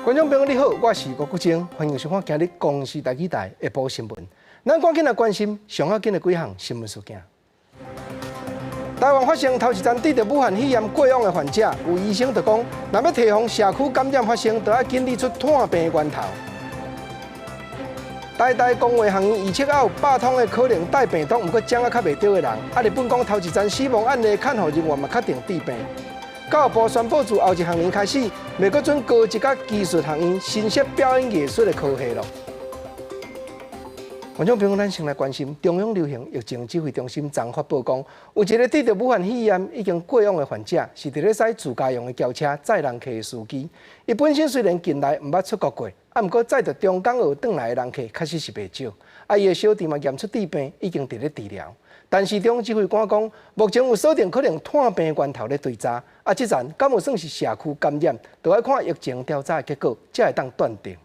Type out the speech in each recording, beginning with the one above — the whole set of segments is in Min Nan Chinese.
觀眾朋友你好，我是郭國晶，歡迎收看今日公視台語台下晡新聞。咱趕緊來關心上要緊的幾項新聞事件。台灣發生頭一宗得著武漢肺炎過往的患者，有醫生就講，若欲提防社區感染發生，就愛緊理出傳病源頭。台大公衛學院預測有100通的可能帶病毒，毋過掌握較袂著的人。啊，日本講頭一宗死亡案例，看護人員嘛確定致病。教育部宣布，自後一學年開始，袂閣准高職佮技術學院新設表演藝術的科系囉。觀眾朋友，咱先來關心中央流行疫情指揮中心昨發布講，有一個得著武漢肺炎已經過往的患者，是佇咧駛自家用的轎車載人客的司機。伊本身雖然近來毋捌出國過，啊，毋過載著中港澳轉來的人客確實是袂少。啊，伊的小弟嘛驗出致病，已經佇咧治療。但是中央指揮官講，目前有鎖定可能傳病源頭咧追查，啊，這層敢有算是社區感染，就愛看疫情調查的結果，才會當斷定。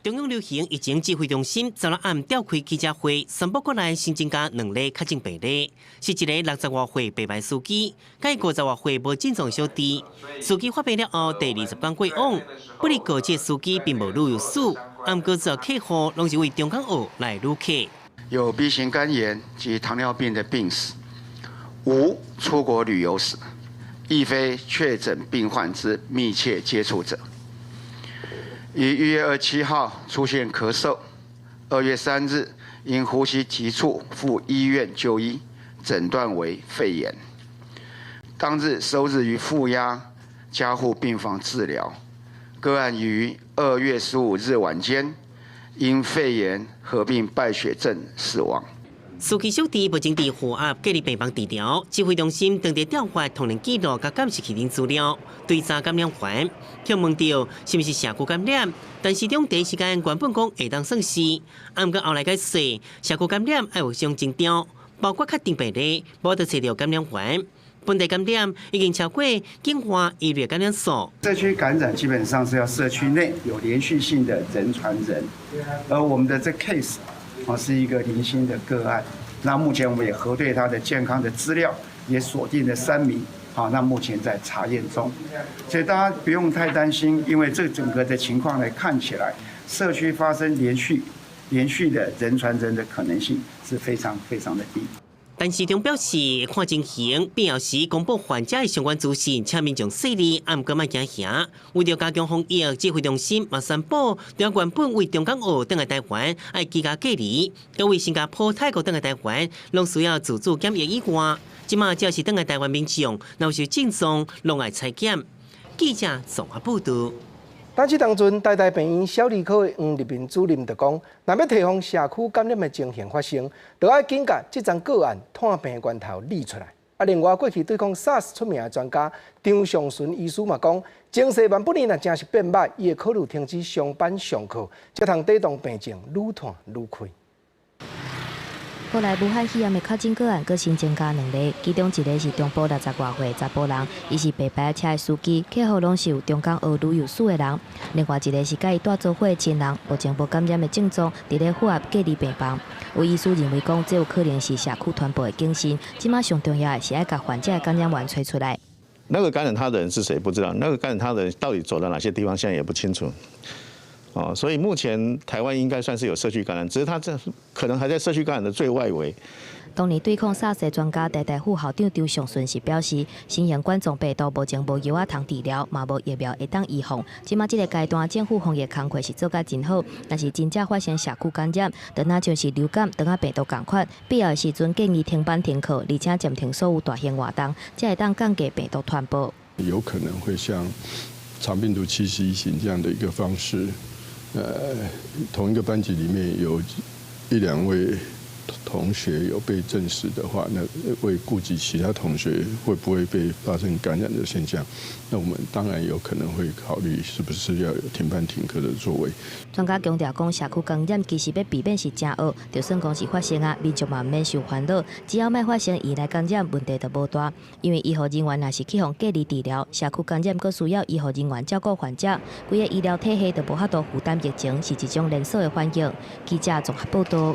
中央流行疫情指揮中心昨暗召開記者會，宣布國內新增加兩例確診病例，是一個60外歲白牌司機，佮50外歲無症狀小弟。司機發病了後，第20天過往，不過這司機並無旅遊史，毋過這客戶攏是為中港澳來旅客。有 B 型肝炎及糖尿病的病史，無出國旅遊史，亦非確診病患之密切接觸者。於1月27號出現咳嗽，2月3日因呼吸急促赴醫院就醫，診斷為肺炎。當日收治於負壓加護病房治療。個案於2月15日晚間因肺炎合併敗血症死亡。司機小弟目前佇負壓隔離病房治療，指揮中心當地調發通聯記錄佮監視器等資料，追查感染源。予問著是毋是社區感染，陳時中第一時間原本講會當算是，毋過後來解釋社區感染愛有種徵兆，包括確定病例，無得揣著感染源。本地感染已經超過境外移入感染數。社區感染基本上是要社區內有連續性的人傳人，而我們的這 case 啊是一個零星的個案。那目前我們也核對他的健康的資料，也鎖定了三名，好，那目前在查驗中，所以大家不用太擔心，因為這整個的情況來看起來，社區發生連續的人傳人的可能性是非常非常的低。陳時中表示，看情形，必要時公布患者的相關資訊，請民眾細膩，毋過莫驚嚇。為著加強防疫，指揮中心嘛宣布，對原本為中港澳轉來台灣愛居家隔離，佮為新加坡、泰國轉來台灣，攏需要自主檢疫以外，這馬只要是轉來台灣民眾，若有症狀，攏愛採檢。記者綜合報導。但這當陣，台大病院小兒科的黃立民主任就講，若欲提防社區感染的情形發生，就愛緊共這樁個案傳病源頭理出來。啊，另外過去對抗 SARS 出名的專家張上淳醫師嘛講，情勢萬不能若真是變歹，伊會考慮停止上班上課，才通抵擋病情愈傳愈快。國內武漢肺炎的確診個案閣新增加兩例，其中一個是中部60外歲查埔人，伊是白牌車的司機，客戶攏是有中港澳旅遊史的人。另外一個是佮伊蹛做伙的親人，目前無感染的症狀，佇咧負壓隔離病房。有醫師認為講，這有可能是社區傳播的警訊。這馬上重要的是愛共患者的感染源揣出來。那個感染他的人是誰不知道，那個感染他的人到底走到哪些地方，現在也不清楚。哦，所以目前台灣應該算是有社區感染，只是他這可能還在社區感染的最外圍。當年對抗 SARS 的專家台大副校長張上淳是表示，新型冠狀病毒目前無藥仔通治療，嘛無疫苗會當預防。這馬這個階段，政府防疫工課是做甲真好，但是真正發生社區感染，就若像是流感，當仔病毒仝款，必要的時陣建議停班停課，而且暫停所有大型活動，才會當降低病毒傳播。有可能會像腸病毒71型這樣的一個方式。同一個班級裡面有一兩位同學有被證實的話，那為顧及其他同學會不會被發生感染的現象，那我們當然有可能會考慮是不是要有停班停課的作為。專家強調講，社區感染其實欲避免是誠惡，就算講是發生啊，民眾嘛毋免傷煩惱，只要莫發生院內感染，問題就無大。因為醫護人員若是去予隔離治療，社區感染閣需要醫護人員照顧患者，規个醫療體系就無法度負擔疫情，是一種連鎖的反應。記者綜合報道。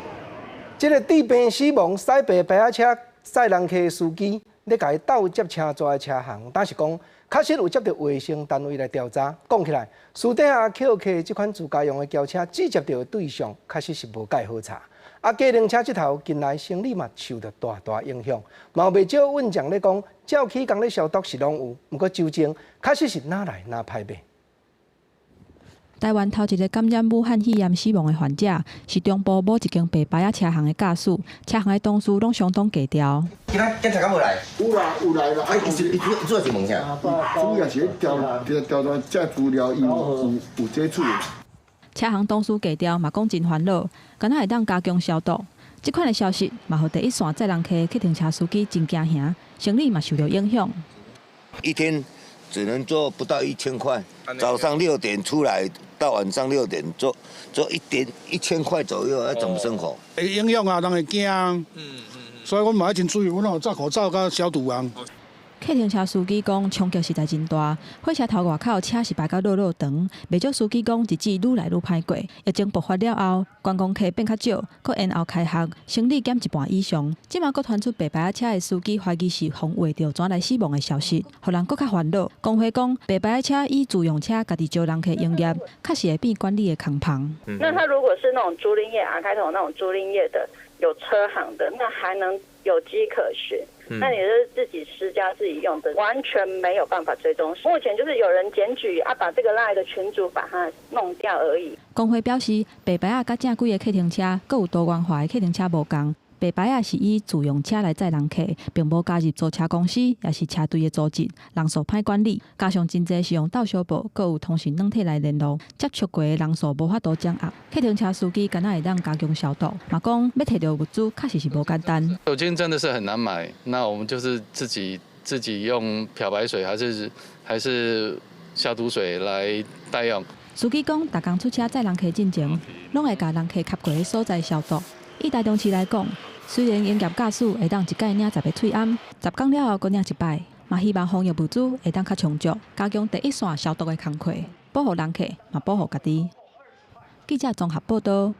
這個致病死亡，駛白牌仔車載人客的司機，咧共伊鬥接車紙的車行，但是講確實有接著衛生單位來調查。講起來，私底下抾客這款自家用的轎車，接觸著的對象確實是無蓋好查。啊，計程車這頭近來生理嘛受著大大影響，嘛有袂少運將咧講，照起工咧消毒是攏有，毋過酒精確實是哪來哪歹買。台灣頭一个感染武漢肺炎死亡的患者，是中部某一間白牌仔車行的駕駛，車行的同事攏相當低調。今仔檢查敢無來？有啦，有來啦。啊，其實伊主要是問啥？主要是調調調查這資料，伊有接觸。車行同事低調嘛，講真煩惱，敢若會當加強消毒。這款的消息嘛，予第一線載人客的客停車司機真驚嚇，生理嘛受著影響。一天只能做不到1000塊，早上6點出來，到晚上6點做一點1000塊左右，要怎麼生活？會影響啊，人會驚啊。所以阮嘛愛真注意，阮有戴口罩佮消毒啊。客停車司機講，衝擊實在真大。火車頭外口車是排甲落落長，袂少司機講日子愈來愈歹過。疫情爆發了後，觀光客變較少，閣延後開學，生理減一半以上。這馬閣傳出白牌仔車的司機懷疑是予畫著轉來死亡的消息，予人閣較煩惱。工會講，白牌仔車以自用車家己招人客營業，確實會變管理的空縫。那他如果是那種租賃業 R 開頭那種租賃業的，有車行的，那還能有跡可循。那你是自己私家自己用的，完全沒有辦法追蹤。目前就是有人檢舉啊，把這個 LINE 的群組把它弄掉而已。工會表示，白牌仔佮正規的客停車，閣有多元化的客停車無仝。白牌仔是以自用車來載人客，並無加入租車公司，抑是車隊的組織，人數歹管理。加上真濟是用鬥相報，閣有通訊軟體來聯絡，接觸過的人數無法度掌握。客停車司機敢若會當加強消毒，嘛講欲提著物資確實是無簡單。酒精真的是很難買，那我們就是自己用漂白水還是消毒水來代用。司機講，逐工出車載人客進前，攏會共人客吸過的所在消毒。以台中市來講，雖然營業駕駛會當一擺領10个喙罨，10工了後閣領一擺，嘛希望防疫物資會當較充足，加強第一線消毒的工課，保護人客，嘛保護家己。記者綜合報導。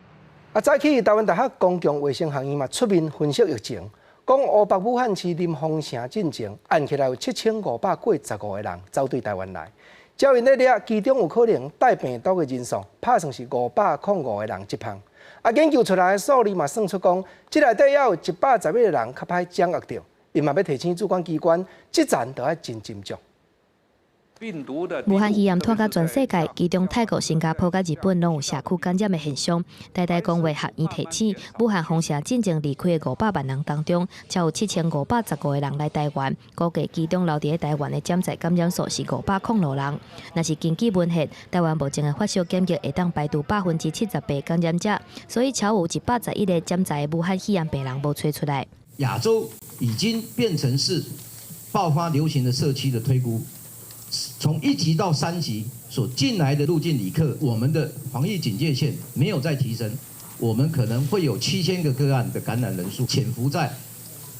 啊，早起台灣大學公共衛生學院嘛出面分析疫情，講湖北武漢市臨封城進前，按起來有7585個人走對台灣來，照𪜶咧掠，其中有可能帶病毒的人數，拍算是505個人這項。啊，研究出來的數字嘛，算出講，這內底猶有111個人較歹掌握著，伊嘛欲提醒主管機關，這層著愛真斟酌。武漢肺炎拖到全世界，其中泰國、新加坡佮日本攏有社區感染的現象。台大公衛學院提醒，武漢封城進前離開的500萬人當中，才有7515個人來台灣，估計其中留佇台灣的潛在感染數是506人。若是根據文獻，台灣目前的發燒檢疫會當排除78%感染者，所以超有111個潛在的武漢肺炎病人無揣出來。亞洲已經變成是爆發流行的社區的推估。從1級到3級所進來的入境旅客，我們的防疫警戒線沒有再提升，我們可能會有7000個個案的感染人數潛伏在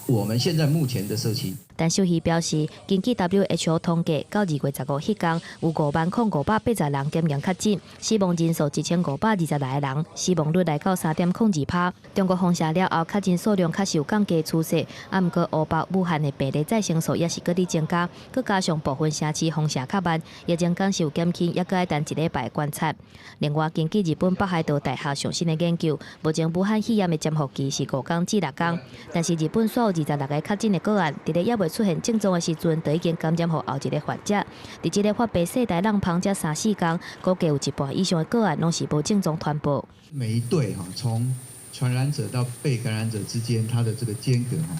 我們現在目前的社區。陳秀熙表示，根據 WHO 統計，到2月15彼工，有50,580人檢驗確診，死亡人數1526個人，死亡率來到3.02%。中國封城了後，確診數量確實有降低趨勢，啊，毋過湖北武漢的病例再生數也是閣咧增加，閣加上部分城市封城較慢，疫情敢是有減輕，猶閣愛等一禮拜觀察。另外，根據日本北海道大學上新的研究，目前武漢肺炎的潛伏期是5工至6工，但是日本所有26個確診的個案，佇咧猶未出現症狀的時陣，就已經感染予後一个患者。佇這个發病世代櫳芳才三四工，估計有一半以上的個案攏是無症狀傳播。每一對哈，從傳染者到被感染者之間，它的這個間隔哈，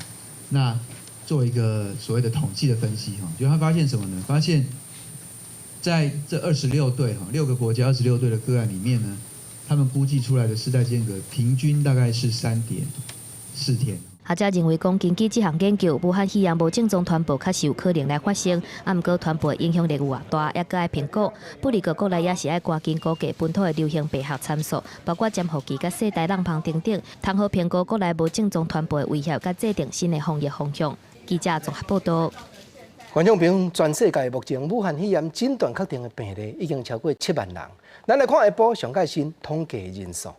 那做一個所謂的統計的分析哈，就他發現什麼呢？發現在這26對哈，六個國家26對的個案裡面呢，他們估計出來的世代間隔平均大概是3.4天。學者認為講，根據這項研究，武漢肺炎無症狀傳播確實有可能來發生，啊，毋過傳播的影響力有偌大，猶閣愛評估。不過國內也是愛趕緊估計本土的流行病學參數，包括潛伏期佮世代櫳芳等等，通好評估國內無症狀傳播的威脅，佮制定新的防疫方向。記者綜合報導。觀眾朋友，全世界目前武漢肺炎診斷確定的病例已經超過7萬人。咱來看下晡上蓋新統計人數。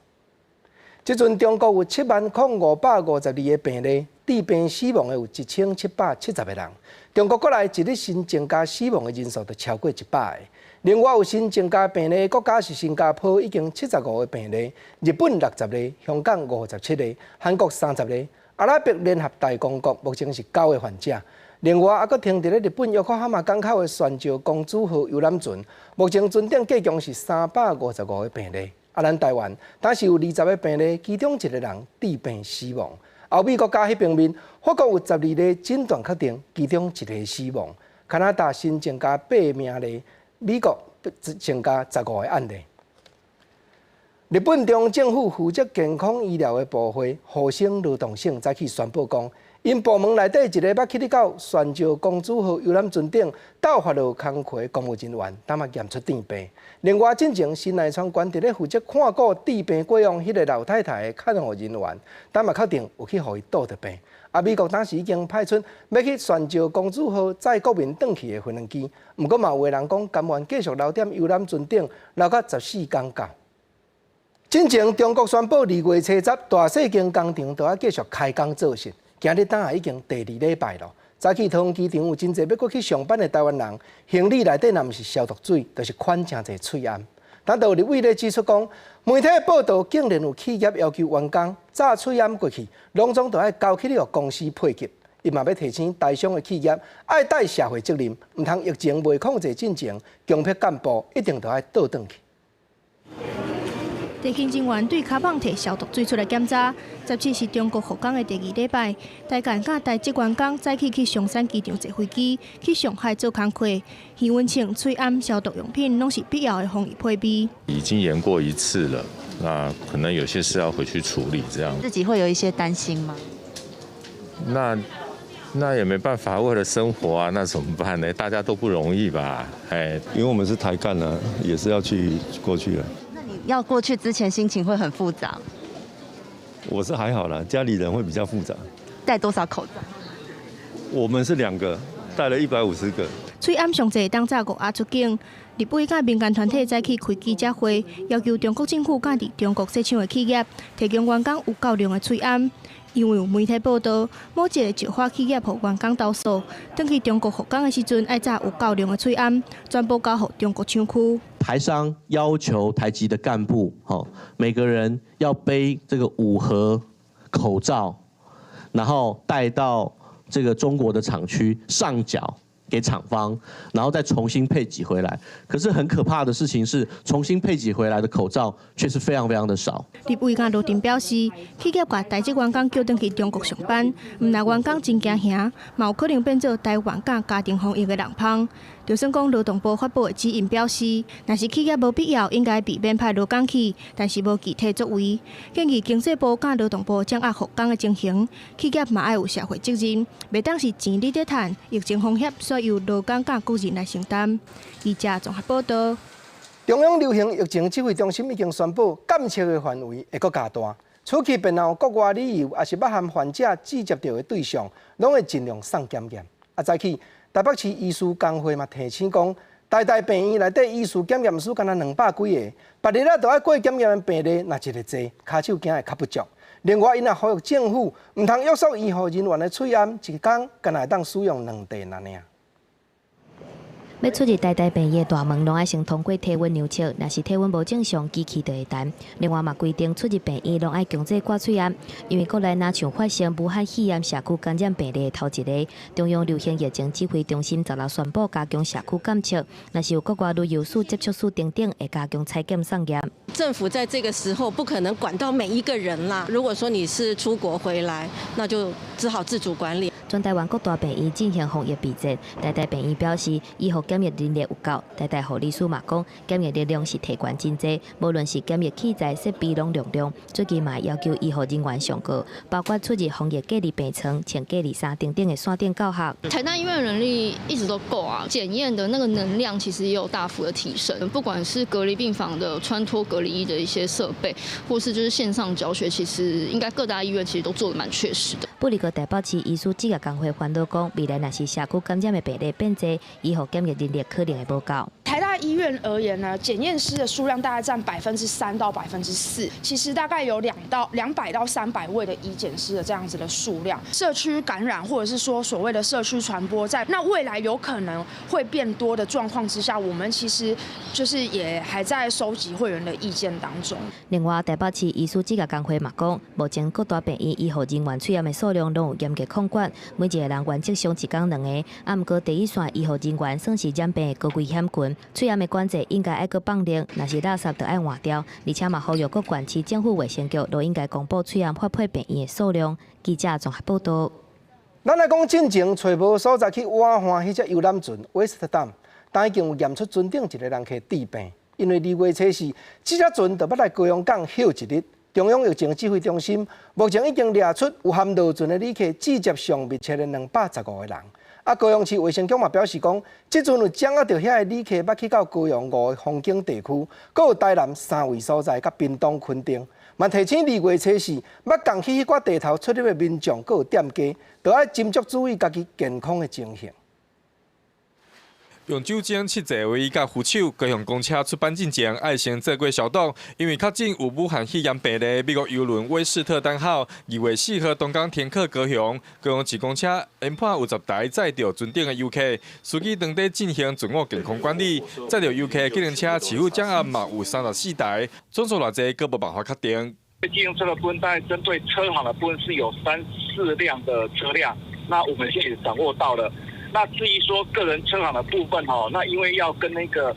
這陣中國有7萬零552個病例，致病死亡的有1770个人。中國國內一日新增加死亡的人數就超過100個。另外有新增加病例的國家是新加坡，已經75個病例；日本60例，香港57個，韓國30例。阿拉伯聯合大公國目前是九個患者。另外，猶閣停佇咧日本約克哈馬港口的船石公主號遊覽船，目前船頂計共是355個病例。啊，咱台灣當時有20個病例，其中一個人致病死亡。歐美國家彼邊面，法國有12例診斷確定，其中一個死亡。加拿大新增加八名例，美國增加15個案例。日本中央政府負責健康醫療的部會厚生勞動省早起宣布講，𪜶部門內底一个捌去得到船石公主號遊覽船頂鬥發落工課公務人員，當嘛驗出致病。另外，進前神奈川縣佇咧負責看顧致病過往彼个老太太的看護人員，當嘛確定有去予伊帶著病。啊，美國當時已經派出欲去船石公主號載國民轉去的飛行機，毋過嘛有的人講，甘願繼續留踮遊覽船頂，留到14工到。進前中國宣布2月初10大細間工廠都愛繼續開工做事，今日當下已經第二禮拜咯。早起桃園機場有真濟欲過去上班的台灣人，行李內底若毋是消毒水，就是款誠濟喙罨。但有立委咧指出講，媒體報道竟然有企業要求員工紮喙罨過去，攏總都愛交去予公司配給。伊嘛欲提醒台商的企業愛帶社會責任，毋通疫情未控制進前，強迫幹部一定都愛倒轉去。地勤人員對跤蠓提消毒水出來檢查。17是中國復工的第二禮拜，台幹佮台籍員工早起去松山機場坐飛機去上海做工課，體溫秤、喙罨、消毒用品攏是必要的防疫配備。已經驗過一次了，那可能有些事要回去處理，這樣。自己會有一些擔心嗎？那也沒辦法，為了生活啊，那怎麼辦呢？大家都不容易吧？哎，因為我們是台幹呢，也是要去過去的。要過去之前心情會很複雜。我是還好啦，家裡人會比較複雜。戴多少口罩？我們是兩個，戴了150個。喙罨上濟當紮5盒出境，立委佮民間團體早起開記者會，要求中國政府佮佇中國設廠的企業提供員工有夠量的喙罨。因為有媒體報道，某一个石化企業予員工投訴，轉去中國復工的時陣，愛紮有夠量的喙罨，全部交予中國廠區。台商要求台籍的幹部，吼，每個人要背這個5盒口罩，然後帶到這個中國的廠區上繳給廠方，然後再重新配給回來。可是很可怕的事情是，重新配給回來的口罩卻是非常非常的少。立委佮盧丁表示，企業共台籍員工叫轉去中國上班，毋但員工真驚嚇，嘛有可能變做台灣佮家庭防疫的人蜂。就算講勞動部發布的指引表示，若是企業無必要，應該避免派勞工去，但是無具體作為。建議經濟部佮勞動部掌握復工的情形，企業嘛愛有社會責任，袂當是錢你咧趁，疫情風險煞由勞工佮個人來承擔。記者綜合報道。中央流行疫情指揮中心已經宣布，監測的範圍會閣加大。出去便後國外旅遊，抑是捌和患者接觸著的對象，攏會盡量送檢驗。啊，早起台北市醫師公會嘛提醒講，台大病院內底醫師檢驗師干焦200幾个，別日仔都愛過檢驗的病例，若一个濟，跤手驚會較不足。另外，𪜶也呼籲政府毋通約束醫護人員的喙罨，一工干焦會當使用兩袋爾。欲出入台大病院大門，攏愛先通過體溫量測，若是體溫無正常，機器就會彈。另外嘛規定出入病院攏愛強制掛喙罨，因為國內若像發生武漢肺炎社區感染病例的頭一个，中央流行疫情指揮中心十六宣布加強社區監測，若是有國外旅遊史、接觸史等等，會加強採檢送驗。政府在這個時候不可能管到每一個人啦。如果說你是出國回來，那就只好自主管理。全台灣各大病院進行防疫備戰，台大病院表示，醫護檢疫人力有夠。台大護理師嘛講，檢疫力量是提懸真濟，無論是檢疫器材設備攏量量。最近嘛要求醫護人員上課，包括出入防疫隔離病床、穿隔離衫等等的線頂教學。台大醫院人力一直都夠啊，檢驗的那個能量其實也有大幅的提升，不管是隔離病房的穿脫隔離衣的一些設備，或是就是線上教學，其實應該各大醫院其實都做得蠻確實的。不過台北市醫師職業工會煩惱講，未來若是社區感染的病例變濟，醫護檢疫人力可能會無夠。台大醫醫院而言呢，檢驗師的數量大概佔3%到4%，其實大概有200到300位的醫檢師的這樣子的數量。社區感染或者是說所謂的社區傳播，在那未來有可能會變多的狀況之下，我們其實就是也還在收集會員的意見當中。另外，台北市醫師職業工會嘛講，目前各大病院醫護人員喙罨的數量攏有嚴格控管，每一個人原則上一工兩个。啊，毋過第一線醫護人員算是染病的高危險群，喙罨的管制應該愛閣放寬，若是垃圾就愛換掉。而且嘛，呼籲各縣市政府衛生局都應該公布喙罨發配病院的數量。記者綜合報道。咱來講進前揣無所在去瓦岸彼隻遊覽船威斯特丹，但已經有驗出船頂一个人客致病，因為2月初四，這隻船就欲來高雄港歇一日。中央疫情指揮中心目前已經掠出有含落船的旅客，至接上密切的215個人。啊，高雄市衛生局嘛表示講，這陣有掌握著遐个旅客欲去到高雄五个風景地區，閣有台南三圍所在，佮屏東墾丁，嘛提醒2月初四欲仝去彼寡地頭出入的民眾，閣有店家，都愛斟酌注意家己健康的情形。用酒精拭座位佮扶手，高雄公車出班進前愛先做過消毒，因為確診有武漢肺炎病例美國郵輪威斯特丹號2月4號東港停靠高雄，高雄市公車研判有10台載著船頂的遊客，司機當地進行自我健康管理，載著遊客計程車市府掌握嘛有34台，總數偌濟閣無辦法確定。計程車的部分，大概針對車行的部分是有三四輛的車輛，那我們現在也掌握到了。那至於說個人車行的部分吼，那因為要跟那個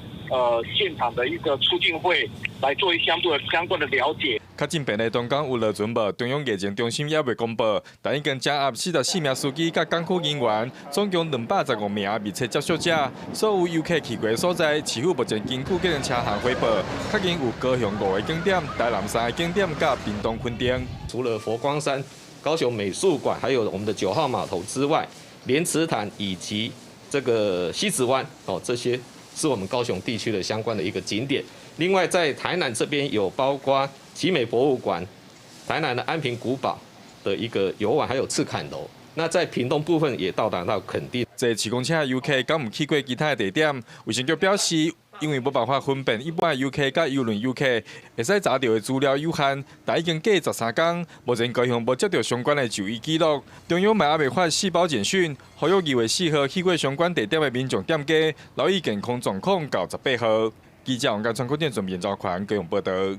現場的一個促進會來做一相對相關的了解。確診病例當中有落船無？中央疫情中心猶未公布，但已經掌握44名司機佮港區人員，總共215名密切接觸者。所有遊客去過的所在，市府目前根據計程車行回報，確認有高雄五個景點、台南三個景點佮屏東墾丁。除了佛光山、高雄美術館，還有我們的9號碼頭之外，蓮池潭以及這個西子灣哦，這些是我們高雄地區的相關的一個景點。另外，在台南這邊有包括奇美博物館、台南的安平古堡的一個遊玩，還有赤崁樓。那在屏東部分也到達到墾丁。坐市公車的遊客敢有去過其他的地點？衛生局表示，因為無辦法分辨一般的遊客佮郵輪遊客，會使查著的資料有限，但已經過13工，目前高雄無接著相關的就醫記錄。中央嘛猶未發四包簡訊，呼籲2月4號去過相關地點的民眾店家，留意健康狀況到18號。記者王家川、郭建順、嚴兆寬高雄報導。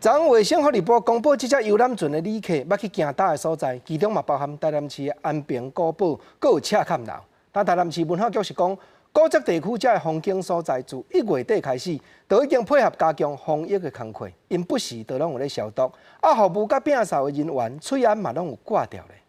昨衛生福利部公布，這隻遊覽船的旅客欲去行搭的所在，其中嘛包含台南市的安平古堡，閣有赤崁樓。但台南市文化局是講，古蹟地區這个風景所在，自1月底開始，就已經配合加強防疫的工課，𪜶不時都攏有咧消毒，啊，服務佮摒掃的人員，喙罨嘛攏有掛著咧。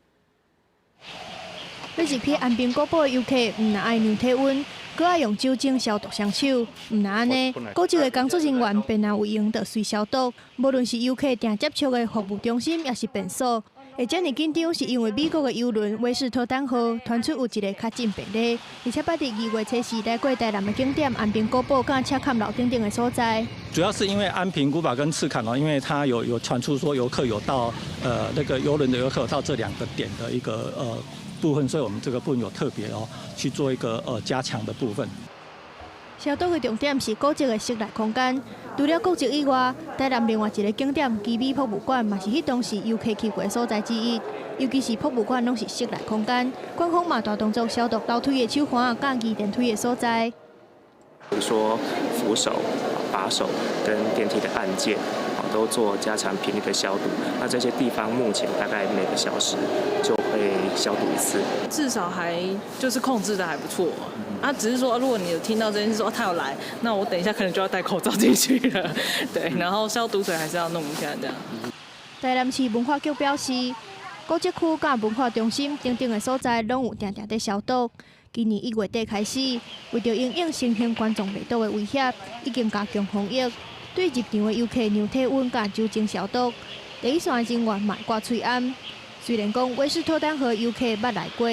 欲入去安平古堡的遊客，毋但愛量體溫，閣愛用酒精消毒雙手。毋但按呢，古蹟的工作人員便若有閒就隨消毒。無論是遊客定接觸的服務中心，抑是便所，會遮爾緊張，是因為美國的郵輪威斯特丹號傳出有一个確診病例，而且捌佇2月初四來過台南的景點安平古堡、佮赤崁樓等等的所在。主要是因為安平古堡跟赤崁樓，因為它有傳出說遊客有到那個郵輪的遊客到這兩個點的一個部分，所以我們這個部分有特別哦去做一個加強的部分。消毒的重點是古蹟的室內空間，除了古蹟以外，台南另外一个景點奇美博物館嘛是彼當時遊客去過的所在之一。尤其是博物館攏是室內空間，館方嘛大動作消毒樓梯的手環佮機電梯的所在。比如說扶手、把手跟電梯的按鍵，都做加強頻率的消毒。那這些地方目前大概每個小時就會消毒一次。至少還就是控制得還不錯。啊，只是說如果你有聽到這件事說他有來，那我等一下可能就要戴口罩進去了。對，然後消毒水還是要弄一下這樣。台南市文化局表示，古蹟區佮文化中心等等的所在，攏有定定佇消毒。今年1月底開始，為著因應新型冠狀病毒的威脅，已經加強防疫，對入場的遊客量體溫佮酒精消毒。第一線的人員嘛掛喙罨。雖然講威斯特丹號遊客捌來過，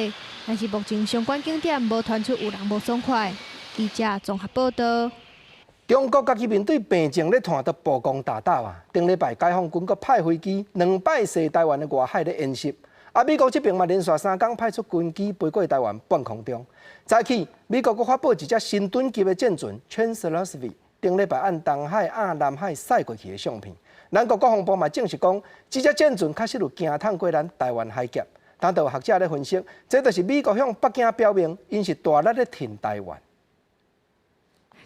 但是目前相關景點無傳出有人無爽快。記者綜合報導。中國家己面對病情咧湠著曝光大膽啊！頂禮拜解放軍閣派飛機兩擺踅台灣的外海咧演習，啊，美國這邊嘛連續3工派出軍機飛過台灣半空中。早起，美國閣發布一隻神盾級的戰船 Chancellorsville，頂禮拜按東海、亞南海駛過去的相片。咱國國防部嘛證實講，這隻戰船確實有驚探過咱台灣海峽。當地有學者咧分析，這就是美國向北京表明，𪜶是大力咧挺台灣。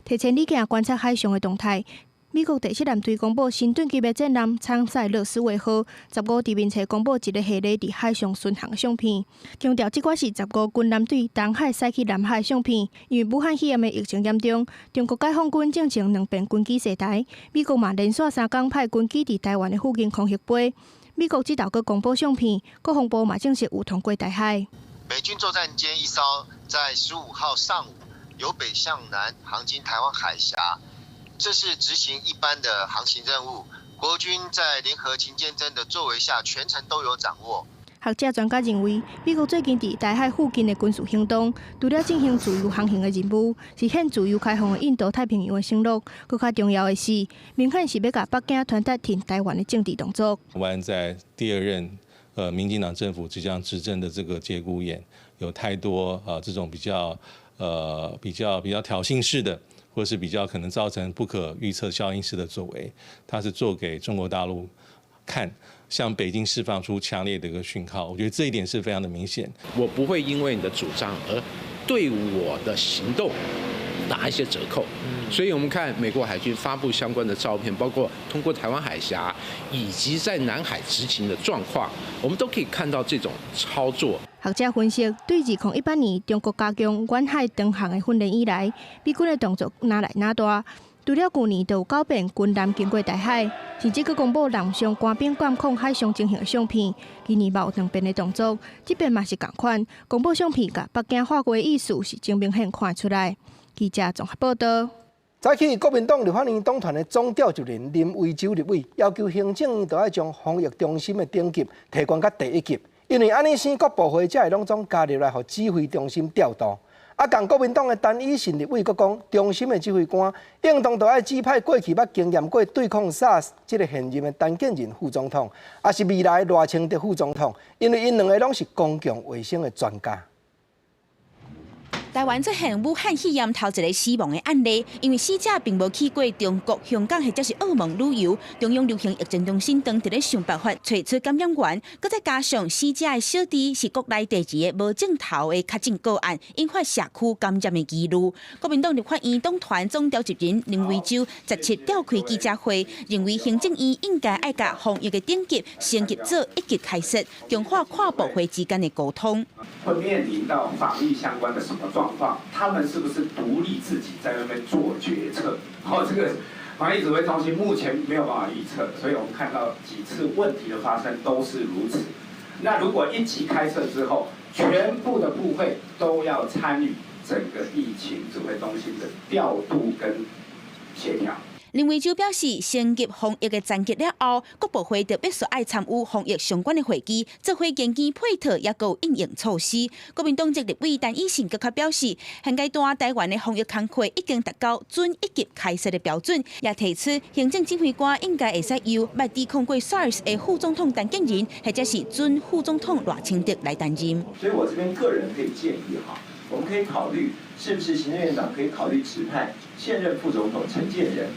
提前李鏡觀察海上的動態。美國第七艦隊公布神盾級的戰艦昌塞勒斯維號，15佇面冊公布一个系列佇海上巡航的相片，強調這款是十五軍艦對東海駛去南海相片。因為武漢肺炎的疫情嚴重，中國解放軍進前兩遍軍機襲台，美國嘛連續3工派軍機佇台灣的附近空域飛。美國這頭閣公布相片，國防部嘛證實有通過台海。美軍作戰艦一艘在15號上午由北向南航經台灣海峽。這是執行一般的航行任務，國軍在聯合勤監偵的作為下，全程都有掌握。學者專家認為，美國最近佇台海附近的軍事行動，除了進行自由航行的任務，實現自由開放的印度太平洋的承諾，閣較重要的是，明顯是欲共北京傳達挺台灣的政治動作。台灣在第二任民進黨政府即將執政的這個節骨眼，有太多這種比較挑釁式的，或是比較可能造成不可預測效應式的作為，他是做給中國大陸看，向北京釋放出強烈的一個訊號。我覺得這一點是非常的明顯。我不會因為你的主張而對我的行動打一些折扣。所以我們看美國海軍發布相關的照片，包括通過台灣海峽以及在南海執勤的狀況，我們都可以看到這種操作。學者分析，對2018年中國加強遠海長航的訓練以來，美軍的動作愈來愈大。除了舊年就有九遍軍艦經過台海，甚至閣公布艦上官兵監控海上情形的相片。今年嘛有兩遍的動作，這遍嘛是仝款。公布相片，共北京畫過的意思是真明顯看出來。記者綜合報道。早起，國民黨立法院黨團的總召集人林為洲立委要求行政院著愛將防疫中心的等級提懸到第一級。因為按呢生各部會才會攏總加入來，予指揮中心調度。啊，仝國民黨的陳以信立委閣講，中心的指揮官應當著愛指派過去捌經驗過對抗 SARS 這个現任的陳建仁副總統，抑是未來賴清德副總統，因為𪜶兩个攏是公共衛生的專家。台灣出現武漢肺炎頭一个死亡的案例，因為死者並無去過中國、香港或者是澳門旅遊。中央流行疫情中心當佇咧想辦法揣出感染源，閣再加上死者的小弟是國內第二个無症頭的確診個案，引發社區感染的疑慮。國民黨立法院黨團總召集人林為洲17召開記者會，認為行政院應該愛共防疫的等級升級做一級開設，強化跨部會之間的溝通。會面臨到防疫相關的什麼狀況？他們是不是獨立自己在那邊做決策？好，這個防疫指揮中心目前沒有辦法預測，所以我們看到幾次問題的發生都是如此。那如果一級開設之後，全部的部會都要參與整個疫情指揮中心的調度跟協調。林為洲表示，升級防疫的層級了後，各部會就必須愛參與防疫相關的會議，做伙研究配套，抑閣有因應措施。國民黨籍立委陳以信閣較表示，現階段台灣的防疫工課已經達到準一級開設的標準，也提出行政指揮官應該會使由捌抵抗過 SARS 的副總統陳建仁，或者是準副總統賴清德來擔任。所以我這邊個人可以建議哈，我們可以考慮是不是行政院長可以考慮指派現任副總統陳建仁。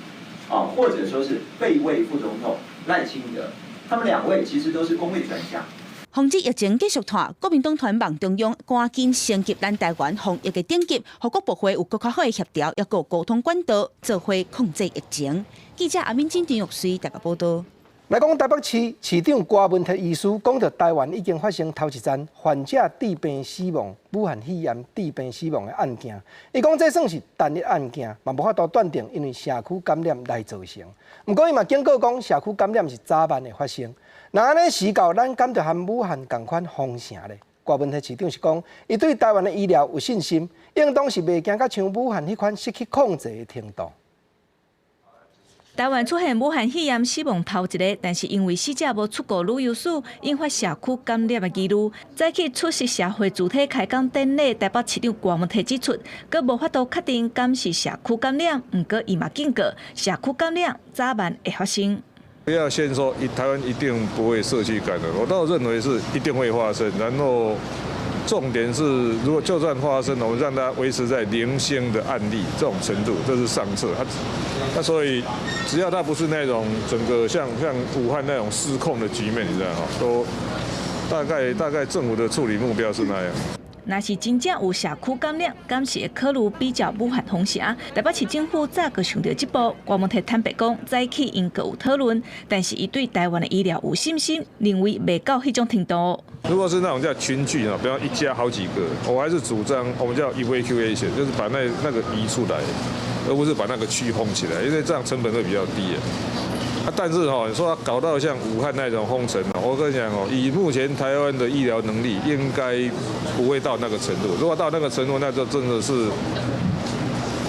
啊，或者說是備位副總統賴清德，他們兩位其實都是公衛專家。防止疫情繼續拖，國民黨團望中央趕緊升級咱台灣防疫的等級，予各部會有閣較好的協調，抑閣溝通管道，做伙控制疫情。記者阿敏金、陳玉穗台北報道。來講台北市市長郭文鐵醫師講著台灣已經發生頭一宗患者致病死亡、武漢肺炎致病死亡的案件。伊講這算是單一案件，嘛無法度斷定因為社區感染來造成。毋過伊嘛警告講，社區感染是早晚會發生。若按呢時到，咱敢著和武漢仝款封城咧？郭文鐵市長是講，伊對台灣的醫療有信心，應當是袂驚甲像武漢彼款失去控制的程度。台灣出現武漢肺炎死亡頭一个，但是因為死者無出國旅遊史，引發社區感染的疑慮。早起出席社會主體開講典禮，台北市長郭文鐵指出，閣無法度確定敢是社區感染，毋過伊嘛警告，社區感染早晚會發生。不要先說台灣一定不會社區感染，我倒認為是一定會發生。然後重點是，如果就算發生，我們讓它維持在零星的案例這種程度，這是上策。那所以只要它不是那種整個像武漢那種失控的局面，你知道嗎？都大概政府的處理目標是那樣。若是真正有社區感染，敢是會考慮比照武漢封城。台北市政府早就想著這步，郭文悌坦白講，早起𪜶閣有討論，但是伊對台灣的醫療有信心，認為袂到彼種程度。如果是那種叫群聚啊，比方一家好幾個，我還是主張我們叫 evacuation，就是把那個移出來，而不是把那個區封起來，因為這樣成本會比較低啊。但是哈，你說搞到像武漢那種封城，我跟你講哦，以目前台灣的醫療能力，應該不會到那個程度。如果到那個程度，那就真的是，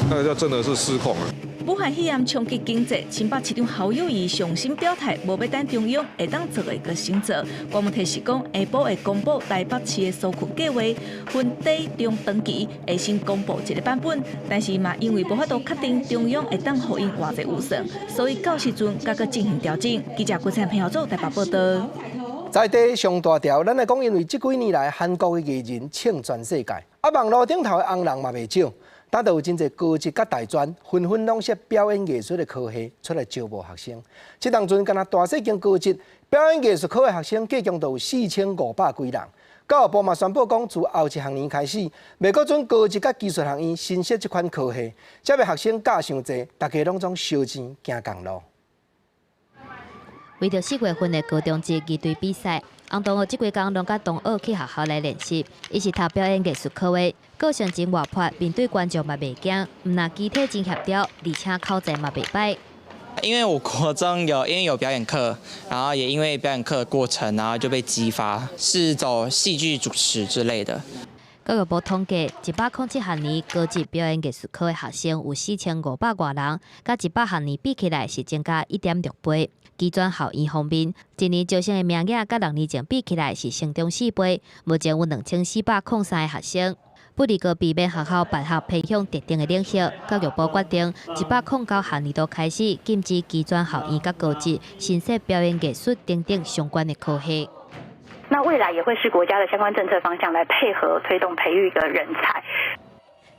那個就真的是失控了。武漢肺炎衝擊經濟，新北市長侯友宜上新表態，無欲等中央會當做的閣先做。郭文悌是講，下晡會公布台北市的紓困計畫，分短、中、長期會先公布一個版本，但是嘛，因為無法度確定中央會當予𪜶偌濟預算，所以到時陣閣閣進行調整。記者郭燦平合作台北報道。在地上大條，咱來講，因為這幾年來韓國的藝人衝全世界，啊，網路頂頭的紅人嘛袂少。當都有真濟高職佮大專，紛紛攏設表演藝術的科系出來招募學生。這當陣，干焦大細間高職表演藝術科的學生，計共都有4500幾人。教育部嘛宣布講，自後一學年開始，袂閣准高職佮技術學院新設這款科系，這个學生教傷濟，大家攏總燒錢行仝路。為著4月份的高中職儀隊比賽，紅同學這幾工攏佮同學去學校來練習。伊是讀表演藝術科的，個性真活潑，面對觀眾嘛袂驚，毋但肢體真協調，而且口才嘛袂䆀。因為我國中有因為有表演課，然後也因為表演課的過程，然後就被激發，是走戲劇主持之類的。教育部統計，107學年高職表演藝術科的學生有4500外人，佮100學年比起來是增加1.6倍。技專學院方面，一年招生的名額佮6年前比起來是成長4倍，目前有2403個學生。不離個避免學校辦學偏向特定的領域，教育部決定109學年度開始禁止技專學院佮高職新設表演藝術等等相關的科系。那未來也會是國家的相關政策方向來配合推動培育一個人才。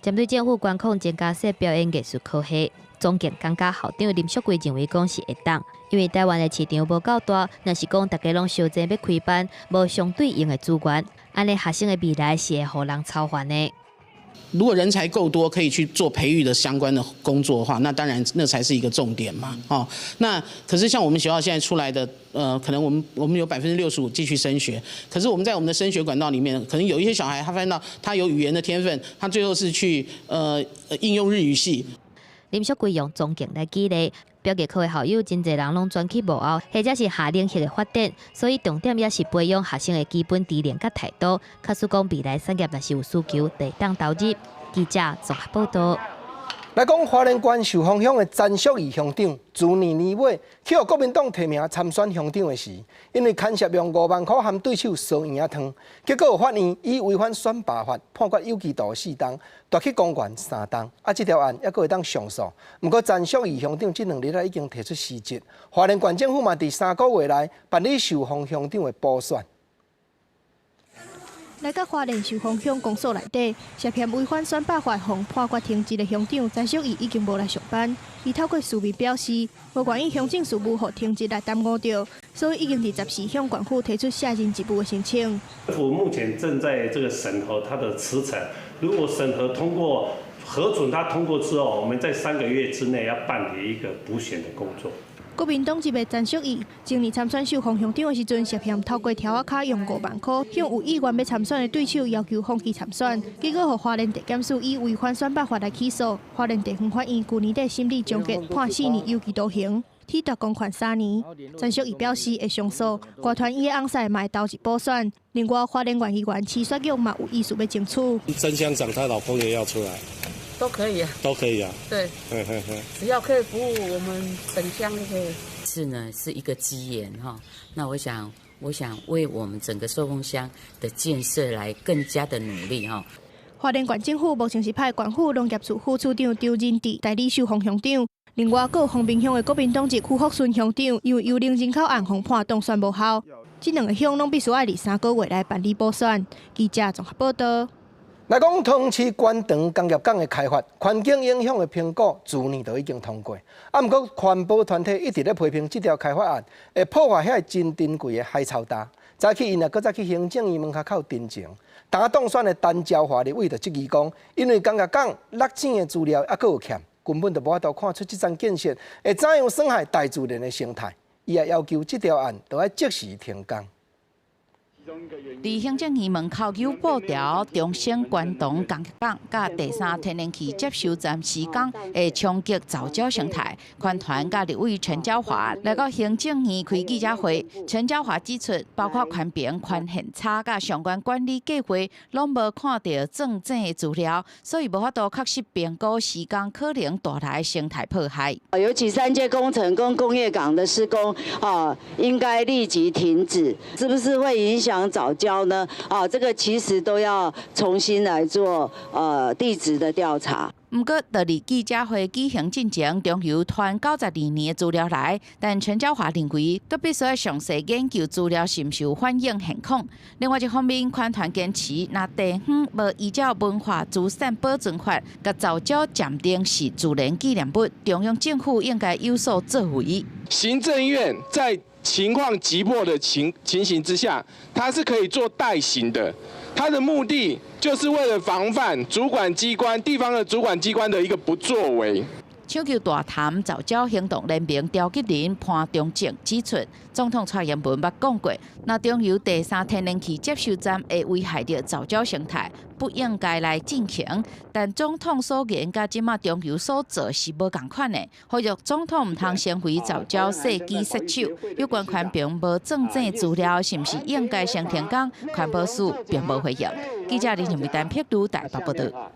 針對政府管控增加設表演藝術科系，總經感覺校長林淑桂認為講是會當，因為台灣的市場無夠大，若是講大家攏相爭欲開班，無相對應的資源，按呢學生的未來是會予人操煩的。如果人才夠多，可以去做培育的相關的工作的話，那當然那才是一個重點嘛，哦，那可是像我們學校現在出來的，可能我們有65%繼續升學，可是我們在我們的升學管道裡面，可能有一些小孩他發現到他有語言的天分，他最後是去應用日語系。林淑桂用總經來舉例，表藝科的校友真濟人攏轉去幕後，或者是下領域的發展，所以重點也是培養學生的基本知能佮態度。假使講未來產業若是有需求，會當投入。記者綜合報道。來講花蓮縣壽豐鄉的詹淑儀鄉長，自年年尾去予國民黨提名參選鄉長的時，因為牽涉用5萬箍含對手燒圓仔湯，結果法院以違反選罷法判決有期徒4冬，奪去公權3冬。啊，這條案猶閣會當上訴。毋過詹淑儀鄉長這2日來已經提出辭職，花蓮縣政府嘛佇3個月內辦理壽豐鄉長的補選。來到花蓮壽豐鄉公所內底，涉嫌違反選罷法，予判決停職的鄉長詹淑儀已經無來上班。伊透過書面表示，無願意鄉政事務予停職來耽誤著，所以已經佇10時向縣府提出卸任職務的申請。政府目前正在這個審核他的辭呈，如果審核通過、核准他通過之後，我們在3個月之內要辦理一個補選的工作。國民黨籍的詹淑儀，前年參選壽豐鄉長的時陣，涉嫌透過柱仔跤用5萬箍向有意願欲參選的對手要求放棄參選，結果予花蓮地檢署以違反選罷法來起訴。花蓮地方法院舊年底審理終結，判4年有期徒刑，褫奪公權3年。詹淑儀表示會上訴，歌團伊的翁婿嘛會投入補選。另外，花蓮縣議員徐雪玉嘛有意思欲爭取。曾鄉長她老公也要出來。都可以啊，都可以啊，對，只要可以服務我們本鄉的。是呢，是一個機緣哈。那我想為我們整個壽豐鄉的建設來更加的努力哈。花蓮縣政府目前是派縣府農業處副處長張仁智代理壽豐鄉長，另外，閣有豐濱鄉的國民黨籍許福順鄉長，因為幽靈人口案予判當選無效，這兩个鄉攏必須愛佇3個月內辦理補選。記者綜合報導。來講，湯市關長工業港的開發，環境影響的評估，去年就已經通過。啊，毋過環保團體一直咧批評這條開發案會破壞遐真珍貴的海草礁。早起𪜶也閣再去行政院門跤口陳情。當當選的陳昭華立委就質疑講，因為工業港落井的資料猶閣有欠，根本就無法度看出這層建設會怎樣損害大自然的生態。伊也要求這條案著愛即時停工。佇行政院門口有布條，中省關東工業港佮第三天然氣接收站施工會衝擊藻礁生態。環團佮立委陳椒華來到行政院開記者會，陳椒華指出，包括環評、寬限差佮相關管理計劃，攏無看著鑽井的資料，所以無法度確實評估施工可能帶來生態破壞。尤其三接工程跟工業港的施工啊，應該立即停止，是不是會影響藻礁呢？啊，這個其實都要重新來做地質的調查。毋過，佇記者會舉行進前，中油傳92年的資料來，但陳椒華認為，閣必須愛詳細研究資料是毋是有反映現況。另外一方面，環團堅持，若地方無依照文化資產保存法，共藻礁鑑定是自然紀念物，中央政府應該有所作為。行政院在情況急迫的情形之下，它是可以做代行的。它的目的就是為了防範主管機關、地方的主管機關的一個不作為。搶救大潭藻礁行動聯盟召集人潘忠政指出，總統蔡英文捌講過，若中油第三天然氣接收站會危害著藻礁生態，不應該來進行。但總統所言佮這馬中油所做是無仝款的，呼籲總統毋通成為藻礁世紀殺手。有關環評無鑽井資料，是毋是應該先停工？環保署並無回應。記者林靜梅丹碧如台北報導。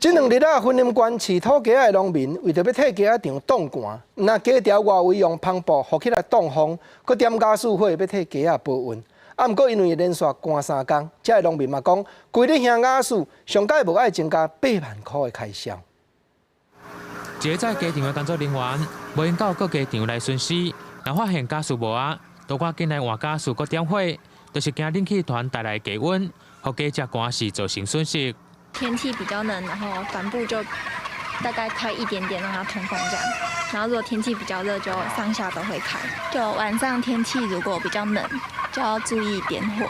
這兩日啊，雲林縣飼土雞仔的農民為著欲替雞仔場擋寒，毋但雞牢外圍用帆布覆起來擋風，閣點瓦斯火欲替雞仔保溫。啊，毋過因為連續寒三工，遮的農民嘛講，規日燃瓦斯，上蓋無愛增加8萬箍的開銷。一個在雞場的工作人員，無閒到各雞場來巡視，若發現瓦斯無啊，就趕緊來換瓦斯，閣點火，就是驚冷氣團帶來低溫，予雞食寒時造成損失。天氣比較冷，然後帆布就大概開一點點，讓它通風這樣。然後如果天氣比較熱，就上下都會開。就晚上天氣如果比較冷，就要注意點火，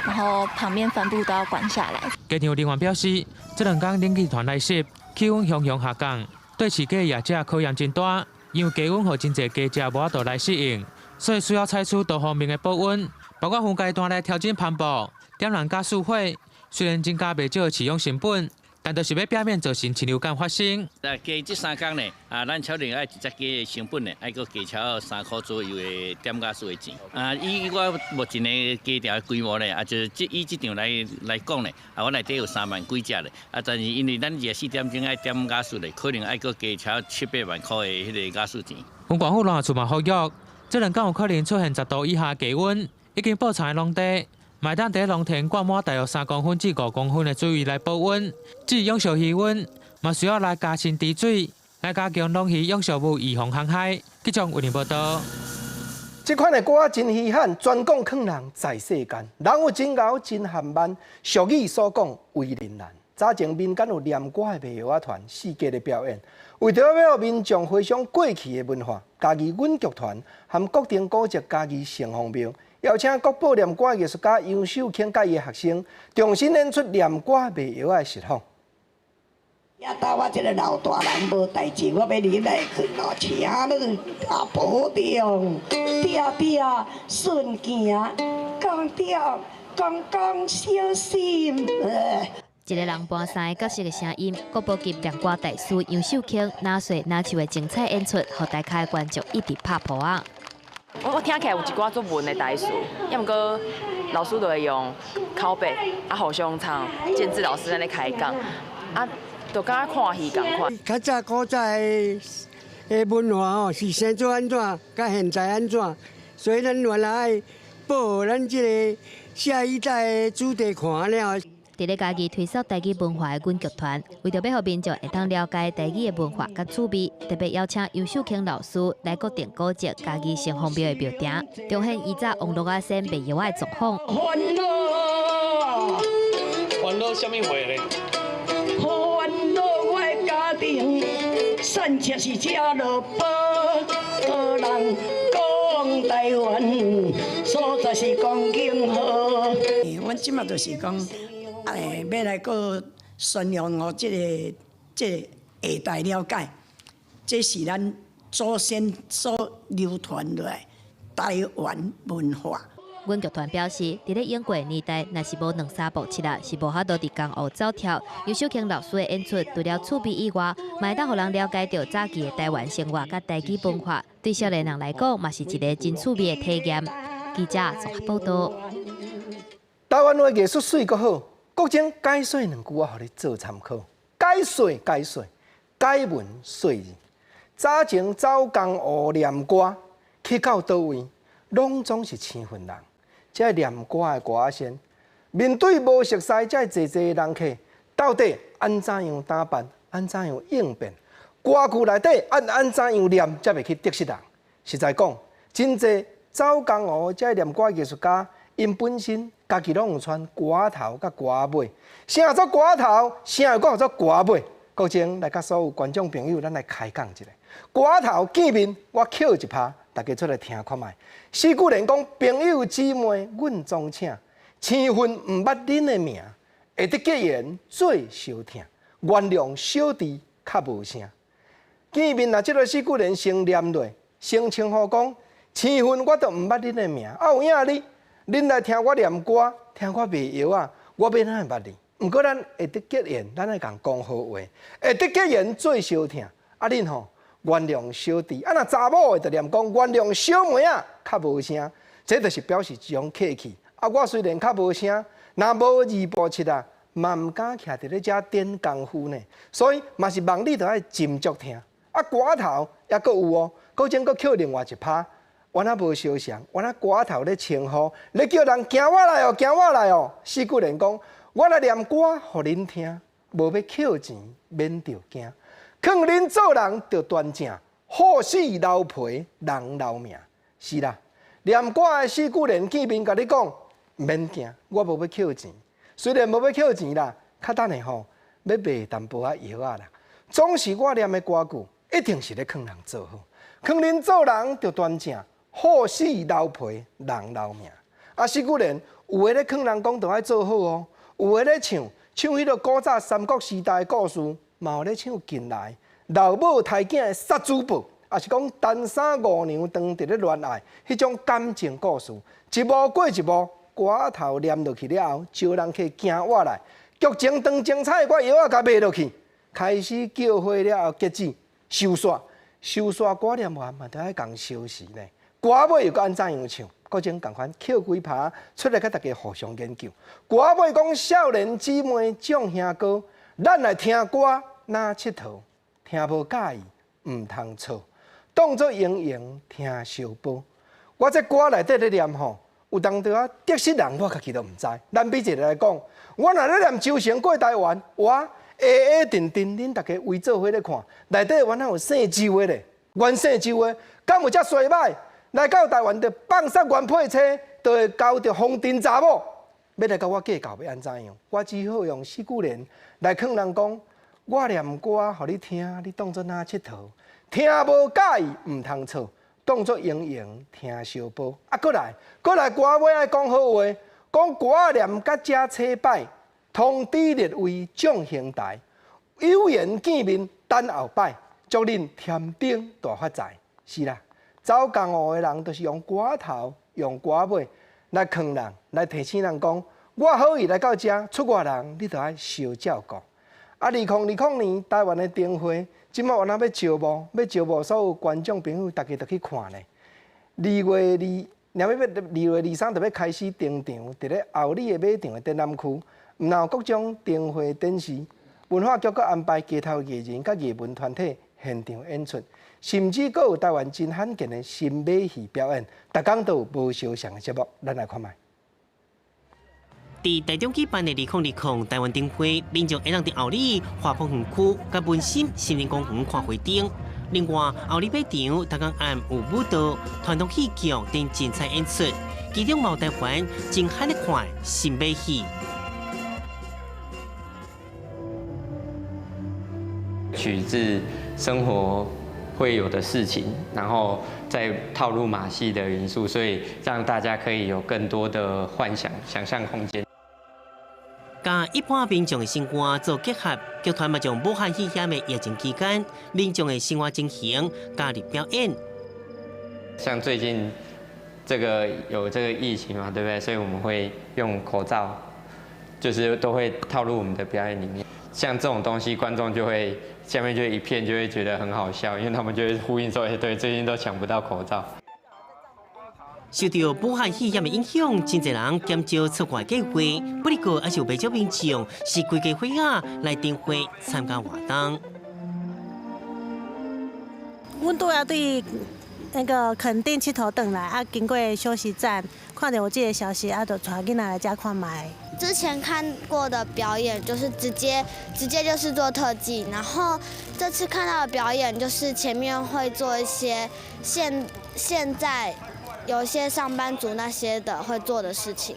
然後旁邊帆布都要關下來。雞場人員表示，這兩工冷氣團來襲，氣溫雄雄下降，對飼雞業者考驗真大，因為低溫予真濟雞隻無法度來適應，所以需要採取多方面的保溫，包括分階段來調整帆布、點燃瓦斯火。雖然增加袂少飼養成本，但就是欲避免造成禽流感發生。啊，雞這三工呢，啊，咱超能愛一隻雞的成本呢，愛閣加超3箍左右的點瓦斯的錢。啊，以我目前的雞場的規模呢，啊，就是這以這場來來講呢，啊，我內底有3萬幾隻咧。啊，但是因為咱24點鐘愛點瓦斯咧，可能愛閣加超七八萬箍的彼个瓦斯錢。縣府農業處嘛呼籲，這兩工有可能出現10度以下低溫，已經播田的農地。嘛會當佇農田灌滿大約3公分至5公分的水位來保溫。至於養殖魚塭，嘛需要來加深池水，來加強農漁養殖物預防航害。記者為您報導。這款的歌真稀罕，專講勸人在世間，人有真𠢕真含慢，俗語所講為人難。早前民間有念歌的賣藥仔團四界咧表演，為著欲予民眾回想過去的文化，嘉義阮劇團和國定古蹟嘉義城隍廟邀請國寶念歌藝術家楊秀卿佮伊的學生重新演出念歌賣藥仔的實況。也當我這个老大人無代誌，我欲入來睏囉，請你啊保重，定定順行，講著公公小心。一個人搬三个角色的聲音，國寶級念歌大師楊秀卿拿水拿手的精彩演出，予台下的觀眾一直拍噗仔。我聽起來有一寡足文的台詞，抑毋過老師就會用口白啊，互相唱，建志老師按呢開講，啊，就敢若看戲仝款。較早古早的的文化吼是生做按怎，佮現在按怎，所以咱原來愛保護咱這个下一代的子弟看了。佇咧嘉義推廣台語文化的阮劇團，為著欲予民眾會當了解台語的文化佮趣味，特別邀請游秀卿老師來國定古蹟嘉義城隍廟的廟埕，重現以早王鱸仔仙賣藥仔的狀況。煩惱，煩惱啥物話咧？煩惱我的家庭，散赤是食落飽，人講台灣，所在是講景好。阮這馬就是講，欲來閣宣揚予這個下代了解，這是咱祖先所流傳落來台灣文化。阮劇團表示，佇咧永過年代，若是無兩三步七仔，是無法度佇江湖走跳。游秀卿老師的演出，除了趣味以外，嘛會當予人了解著早期的台灣生活佮台語文化，對少年人來講，嘛是一个真趣味的體驗。記者綜合報導。台灣話藝術媠閣好，國情解說兩句我予你做參考。解說解說，解文說字。早前走江湖念歌，去到佗位，攏總是生份人。這念歌的歌仔仙，面對無熟似這濟濟人客，到底按怎樣打扮，按怎樣應變？歌句內底按按怎樣念，才袂去得失人？實在講，真濟走江湖這念歌藝術家，𪜶本身家己攏有傳歌頭佮歌尾，啥做歌頭，啥又閣叫做歌尾？國情來佮所有觀眾朋友，咱來開講一下。歌頭見面，我抾一拍，大家出來聽看覓。四句聯講，朋友姊妹，阮總請，生份毋捌恁的名，會得結緣做相疼，原諒小弟較無聲。見面若這个四句聯先念落，先稱呼講，生份我都毋捌恁的名，啊有影哩，恁來聽我念歌，聽我賣藥仔，我欲哪會捌你？毋過咱會得結緣，咱愛共講好話，會得結緣做相疼。啊恁吼，原諒小弟，啊若查某的就念講原諒小妹仔較無聲，這就是表示一種客氣。啊我雖然較無聲，若無二步七仔，嘛毋敢徛佇咧遮點功夫呢。所以嘛是望你著愛斟酌聽。啊歌頭猶閣有哦，閣前閣抾另外一拍，原來無相像，原來歌頭咧稱呼，咧叫人行我來哦，行我來哦。四句聯講，我來念歌予恁聽，無欲抾錢免著驚，勸恁做人著端正，好死留皮人留命。是啦，念歌的四句聯見面共你講，毋免驚，我無欲抾錢，雖然無欲抾錢啦，較等下吼欲賣淡薄仔藥仔啦。總是我念的歌句，一定是咧勸人做好，勸恁做人著端正，好死留皮人留命。啊，四句聯有的咧勸人講著愛做好哦，有的咧唱唱彼个古早三國時代的故事，嘛有咧唱近來老母刣囝的殺主報，抑是講陳三五娘當佇咧戀愛彼種感情故事，一幕過一幕，歌頭念落去了後，招人客行活來，劇情當精彩，我藥仔共賣落去，開始叫花了後，結止收煞，收煞歌念完嘛，著愛共收拾呢。歌尾又閣按怎樣唱？閣種仝款抾幾拍出來，共大家互相研究。歌尾講少年姊妹眾兄哥，咱來聽歌若𨑨迌，聽無佮意毋通錯，當作閒閒聽相報。我這歌內底咧念吼，有當時仔得失人，我家己都毋知。咱比一个來講，我若咧念周成過台灣，我矮矮陣陣，恁大家圍做伙咧看，內底原來有姓周的咧，原姓周的，敢有遮衰䆀？來到台灣就放殺原配妻，就會交著風塵查某，欲來共我計較欲按怎樣？我只好用四句聯來勸人講：我念歌予你聽，你當作若𨑨迌，聽無佮意毋通錯，當作閒閒聽相報。啊，閣來，閣來歌尾愛講好話，講歌念甲遮凄擺，通知列位眾兄弟，有緣見面等後擺，祝恁添丁大發財。是啦。走江湖的人，就是用歌頭、用歌尾來勸人，來提醒人講：我好意來到遮出外人，你著愛相照顧。啊，2020年台灣的燈會，這馬原來欲招募，欲招募所有觀眾朋友，大家著去看呢。2月2，若欲2月23就欲開始登場，佇咧后里的馬場的展覽區，毋但有各種燈會展示，文化局閣安排街頭藝人佮藝文團體現場演出。甚至閣有台灣真罕見的新馬戲表演，逐工都有無相像的節目，咱來看覓。佇台中舉辦的2020台灣燈會，民眾會當佇后里華豐園區佮文心森林公園看花燈。另外，后里馬場逐工暗有舞蹈、傳統戲劇等精彩演出，其中嘛有台灣真罕咧看新馬戲。取自生活會有的事情，然後再套入馬戲的元素，所以讓大家可以有更多的幻想、想象空間。佮一般民眾的生活做結合，劇團嘛將武漢肺炎的疫情期間，民眾的生活情形加入表演。像最近這個有這個疫情嘛，對不對？所以我們會用口罩，就是都會套入我們的表演裡面。像這種東西，觀眾就會下面就一片就會覺得很好笑，因為他們就會呼應說：“欸，對，最近都搶不到口罩。” 受著武漢肺炎的影響，真濟人減少出外計劃。不過，猶是有袂少民眾是規家伙仔來燈會參加活動。阮拄仔對那個墾丁𨑨迌轉來，啊，經過休息站，看著有這个消息，啊，就帶囡仔來遮看覓。之前看過的表演就是直接就是做特技，然後這次看到的表演就是前面會做一些現在有些上班族那些的會做的事情。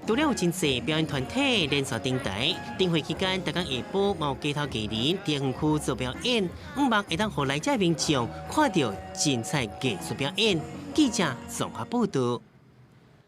除了有真濟表演團體連續登台，燈會期間，逐工下晡嘛有街頭藝人佇園區做表演，向望會當予來遮民眾看著精彩藝術表演。記者綜合報導。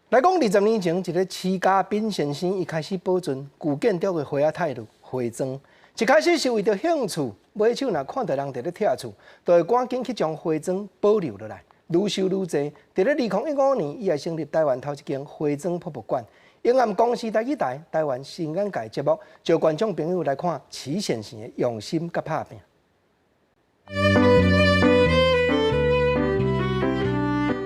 來講20年前，一个徐家斌先生，伊開始保存舊建築的花仔太路花磚。一開始是為著興趣，買手若看著人佇咧拆厝，就會趕緊去將花磚保留落來，愈收愈濟。佇咧2015年，伊也成立台灣頭一間花磚博物館。永暗公視台語台台灣新眼界節目，招觀眾朋友來看徐先生的用心佮拍拚。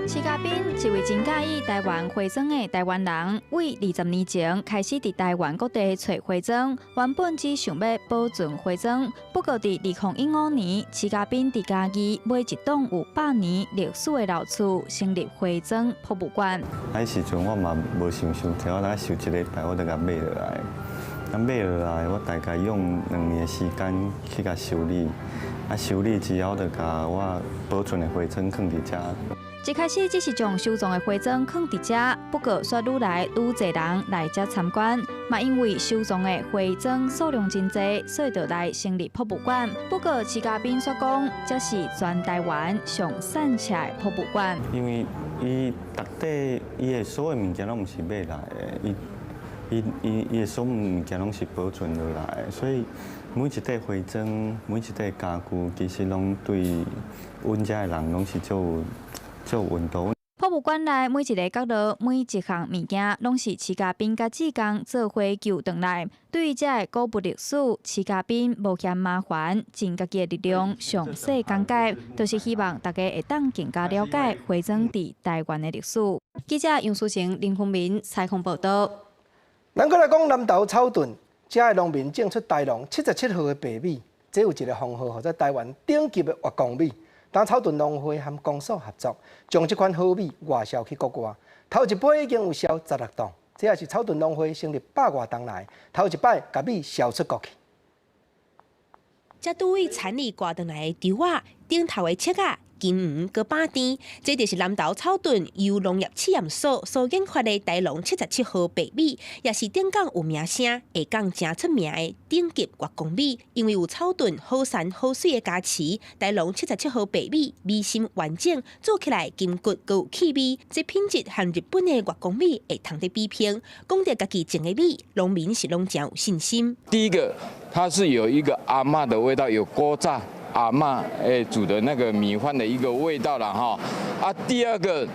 徐家斌一位真佮意台灣花磚的台灣人，為20年前開始佇台灣各地揣花磚，原本只想欲保存花磚，不過佇2015年，徐家斌佇嘉義買一棟有100年歷史的老厝，成立花磚博物館。彼時陣我嘛無想傷濟，我大概收一禮拜我就共買落來。啊買落來，我大概用2年的時間去共修理。啊修理之後，就共我保存的花磚囥佇遮。一開始只是將收藏的花磚囥佇遮，不過煞愈來愈濟人來遮參觀。嘛因為收藏的花磚數量真濟，所以就來成立博物館。不過徐家斌煞講，這是全台灣上散赤的博物館。因為伊逐塊伊的所有物件攏毋是買來的，伊的所有物件攏是保存落來的，所以每一塊花磚、每一塊家具，其實攏對阮遮的人攏是足有溫度。博物館內每一个角落、每一項物件，攏是徐家斌佮志工做伙救轉來。對於這个古物歷史，徐家斌無嫌麻煩，盡家己的力量詳細講解，就是希望大家會當更加了解花磚佇台灣的歷史。記者楊書成、林宏明採訪報導。咱閣來講南投草屯，遮的農民種出台農77號的白米，這有一个封號，號做台灣頂級的月光米。當草屯農會和公所合作，將這款好米外銷去國外。頭一批已經有銷16擔，這也是草屯農會成立百外冬來頭一擺共米銷出國去。這拄位田裡割轉來的稻仔，頂頭的粟仔、金黃閣板甜，這就是南投草屯由農業試驗所所研發的台農77號白米，也是頂港有名聲、下港誠出名的頂級月光米。因為有草屯好山好水的加持，台農77號白米米心完整，煮起來筋骨閣有氣味，這品質和日本的月光米會通得比拼。講著家己種的米，農民是攏誠有信心。第一個，它是有一個阿嬤的味道，有古早阿嬤煮的那個米飯的一個味道了哈。啊，第二個，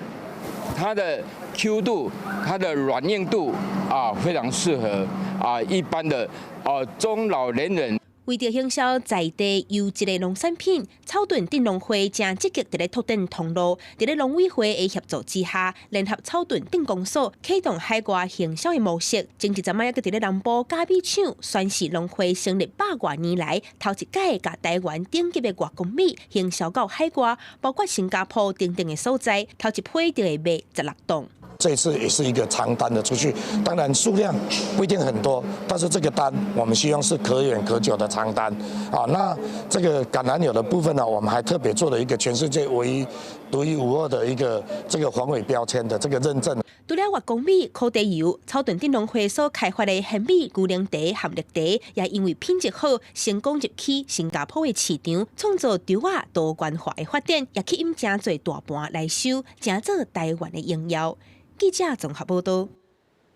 它的 Q 度、它的軟硬度啊，非常適合啊一般的啊中老年人。為著行銷在地優質的農產品，草屯鎮農會誠積極佇咧拓展通路，佇咧農委會的協助之下，聯合草屯鎮公所啟動海外行銷的模式。前一陣仔猶閣佇咧南部賈米廠宣示農會成立百外年來頭一擺共台灣頂級的月光米行銷到海外，包括新加坡等等的所在，頭一批就會賣16擔。這次也是一個長單的出去，當然數量不一定很多，但是這個單我們希望是可遠可久的長單。啊，那這個橄欖油的部分呢，我們還特別做了一個全世界唯一獨一無二的一個這個防偽標籤的這個認證。除了越光米、苦茶油、草屯鎮農會所開發的玄米牛奶茶含綠茶，也因為品質好，成功入去新加坡的市場，創造稻仔多元化的發展，也吸引誠濟大盤來收，成做台灣的榮耀。記者綜合報道。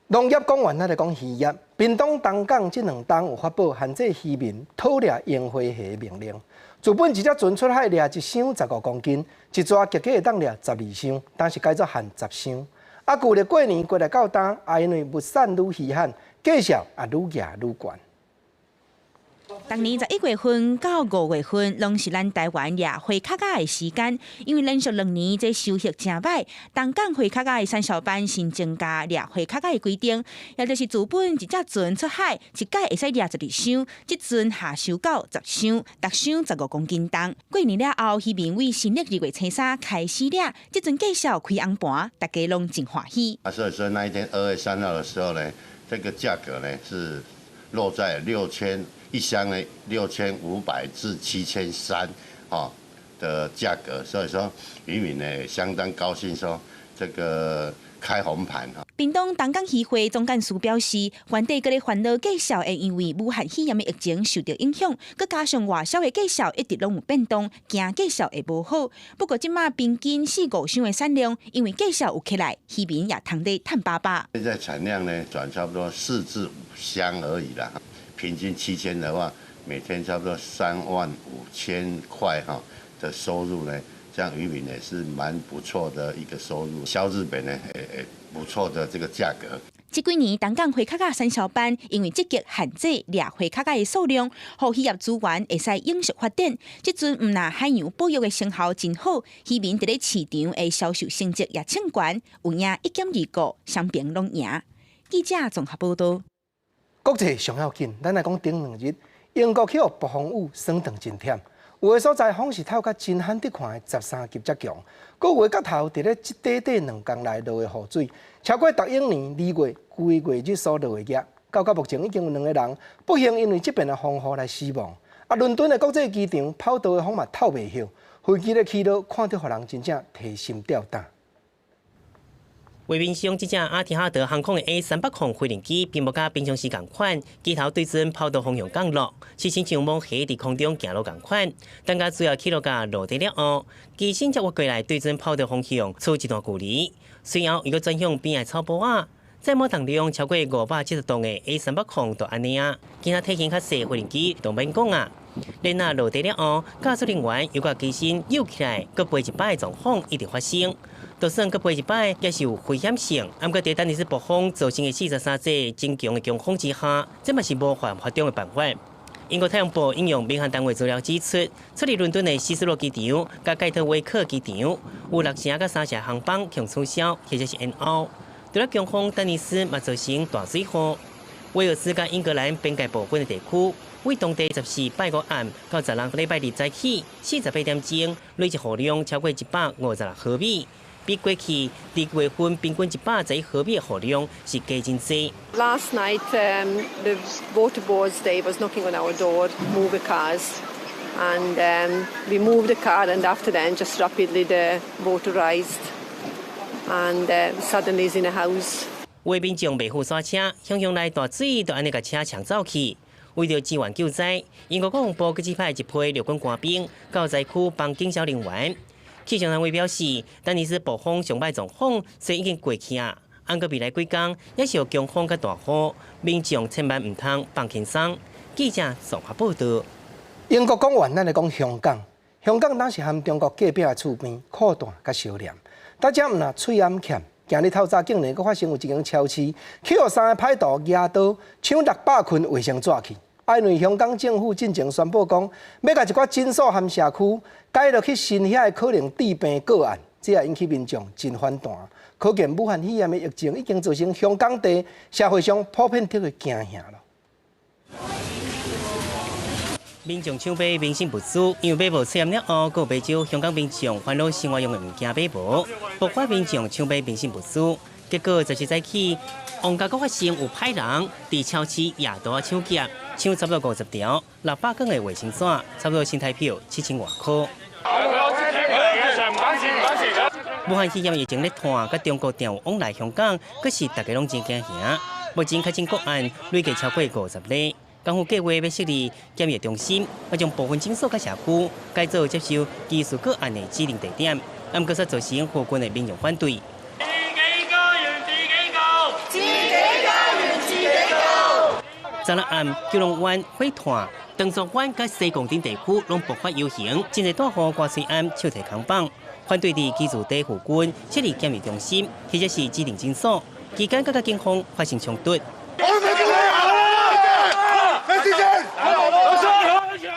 農業講完，咱來講漁業。屏東東港這兩冬有發布限制漁民討掠櫻花蝦的命令。自本一隻船出海掠一箱15公斤，一逝結果會當掠12箱，但是改做限10箱。啊，舊曆過年過來到今，啊，因為物產愈稀罕，價數也愈夯愈懸。逐年11月份到5月份，攏是咱台灣掠花殼仔的時間。因為連續2年這收穫誠䆀，東港花殼仔的產銷班新增加掠花殼仔的規定，也就是自本一隻船出海，一擺會使掠12箱，這陣下修到10箱，逐箱15公斤重。過年了後，漁民為新曆2月初3開始掠，這陣價數開紅盤，大家攏真歡喜。啊，所以說那一天2月3號的時候呢，這個價格呢是落在6000。一箱呢6500至7300，哦的價格，所以說漁民呢相當高興，說這個開紅盤哈。屏東東港漁會總幹事表示，原底閣咧煩惱價數會因為武漢肺炎的疫情受到影響，閣加上外銷的價數一直攏有變動，驚價數會無好。不過這馬平均四五箱的產量，因為價數有起來，漁民也通咧趁飽飽。現在產量呢轉差不多4至5箱而已啦。平均7000的話，每天差不多3萬5千塊哈的收入呢，這樣漁民也是蠻不錯的一個收入。銷日本呢，也不錯的這個價格。這幾年東港花殼仔產銷班因為積極限制掠花殼仔的數量，予漁業資源會使永續發展。這陣毋但海洋保育的成效真好，漁民佇咧市場的銷售成績也衝懸，有影一兼二顧，雙邊攏贏。記者綜合報道。國際上要緊，咱來講頂兩日，英國去予暴風雨損斷真忝，有的所在風勢透甲真罕得看的13級遮強，閣有的角頭佇咧這短短2工內落的雨水，超過逐永年2月規月日所落的額。到目前已經有兩個人不幸因為這遍的風雨來死亡。啊，倫敦的國際機場跑道的風嘛透袂歇，飛機咧起落，看著予人真正提心吊膽。畫面上，這隻阿提哈德航空的 A380飛行機並無佮平常時仝款，機頭對準跑道方向降落，是親像蟒蛇佇空中行路仝款。等共最後起落佮落地了後，機身才越過來對準跑道方向，出一段距離。隨後又閣轉向邊的草坡仔，載滿重量超過570噸的 A380就按呢仔，其他體型較細飛行機就免講啊。然後落地了後，駕駛人員又共機身扭起來，閣飛一擺的狀況一直發生。就算閣飛一擺，也是有危險性。毋過，佇丹尼斯暴風造成的43節真強的強風之下，這嘛是無法發中的辦法。英國太陽報引用民航單位資料指出，出離倫敦的希斯羅機場佮蓋特威克機場有六成佮三成航班予取消或者是延後。除了強風，丹尼斯嘛造成大水禍。威爾斯佮英格蘭邊界部分的地區，為當地14拜五暗到16禮拜日早起48點鐘，累計雨量超過156毫米。比過去佇月份平均111毫米的雨量是加真濟。 Last night, the water boards they was knocking on our door, move the cars, and we moved the car, and after then, just rapidly the water rised, and suddenly is in a house. 有的民眾袂赴煞車，汹湧來大水就按呢共車衝走去。為著支援救災，英國國防部閣指派一批陸軍官兵到災區幫警消人員。氣象單位表示，丹尼斯暴風上擺狀況雖已經過去啊，毋過未來幾工猶是有強風佮大雨，民眾千萬毋通放輕鬆。記者綜合報道。英國講完，咱來講香港。香港當時和中國隔壁的厝邊，苦段佮相連。大家毋若喙罨欠，今日透早竟然閣發生有一間超市，去予三个歹徒舉刀搶600捆衛生紙去。啊，因為香港政府進前宣布講，欲共一寡診所和社區改落去新遐的可能致病個案，這也引起民眾真反彈。可見武漢肺炎的疫情已經造成香港地社會上普遍的驚嚇了。民眾搶買民生物資，因為買無喙罨了後，閣有袂少香港民眾煩惱生活用的物件買無，爆發民眾搶買民生物資。結果17早起，旺角閣發生有歹人佇超市夜道仔搶劫，搶差不多50條600卷的衛生紙，差不多新台票7000外箍。武漢肺炎疫情咧湠，佮中國訂有往來香港，閣是大家攏真驚嚇。目前確診個案累計超過50例。港府計劃欲設立檢疫中心，欲將部分診所佮社區改做接受疑似個案的指定地點，毋過煞造成附近的民眾反對。自己家園自己救，自己家園自己救。昨昏暗，九龍灣、火炭、長竹灣佮西貢等地區攏爆發遊行，真濟大戶掛喙罨、手提扛棒，反對佇居住地附近設立檢疫中心，或者是指定診所，期間閣佮警方發生衝突。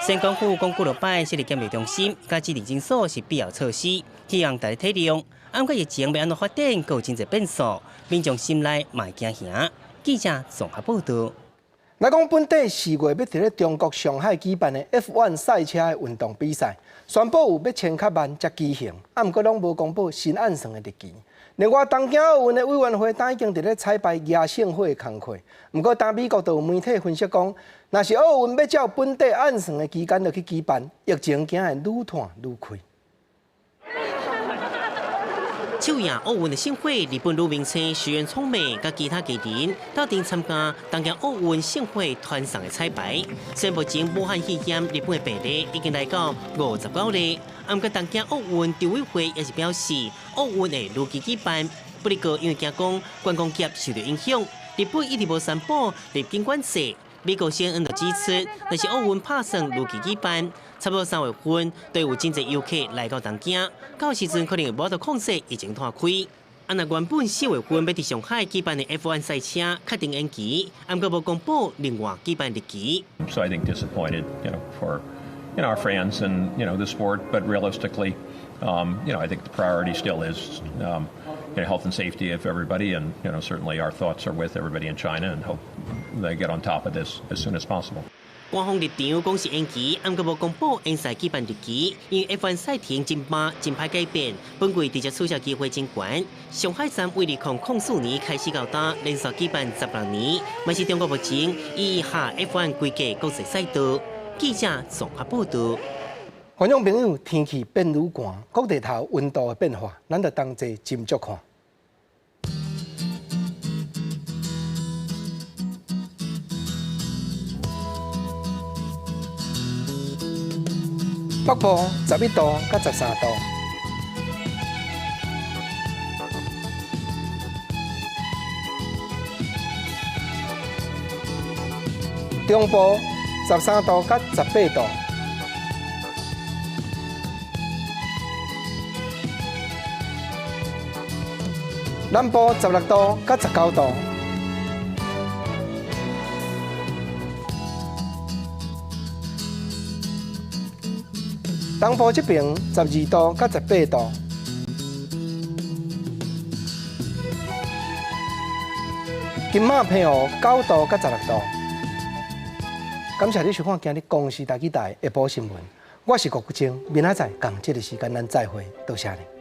縣政府講幾落擺設立檢疫中心，佮指定診所是必要措施，希望大家體諒。毋過疫情欲按怎發展，閣有真濟變數，民眾心內嘛會驚嚇。記者綜合報導。來講，本地4月欲佇咧中國上海舉辦的 F1 賽車的運動比賽，宣布有欲千較慢才舉行，毋過攏無公布新按算的日期。另外，東京奧運的委員會今已經佇咧彩排迎聖火的工課，毋過當美國就有媒體分析講，若是奧運欲照本地按算的期間落去舉辦，疫情驚會愈湠愈開。手贏奧運的聖火，日本女明星石原聰美佮其他藝人鬥陣參加東京奧運聖火傳送的彩排。雖然目前武漢肺炎日本的病例已經來到59例，毋過東京奧運籌委會也是表示，奧運會如期舉辦。不過因為驚講觀光業受到影響，日本一直無宣布入境管制。美國 CNN 就指出，若是奧運拍算如期舉辦，差不多3月份，就有真濟遊客來到東京，到時陣可能會無法度控制疫情湠開。啊，若原本4月份欲佇上海舉辦的 F1 賽車確定延期，毋過無公布另外舉辦日期。 So I think disappointed, for our fans and the sport, but realistically, I think the priority still is health and safety of everybody, and certainly our thoughts are with everybody in China and hope they get on top of this as soon as possible. 官方立場講是延期，毋過無公布延賽舉辦日期，因為 F1 賽程真滿，真歹改變。本季直接取消機會真懸。上海站為2004年開始到今，連續舉辦16年，嘛是中國目前以下 F1 規格國際賽道。記者綜合報導。觀眾朋友，天氣變愈寒，各地頭溫度的變化，咱就同齊斟酌看。北部11度到13度，中部13度到18度，南部16度到19度。東部這邊12度到18度，金馬澎湖9度到16度。感謝你收看今日公視台語台下晡新聞，我是郭國清，明仔載仝這个時間咱再會，多謝你。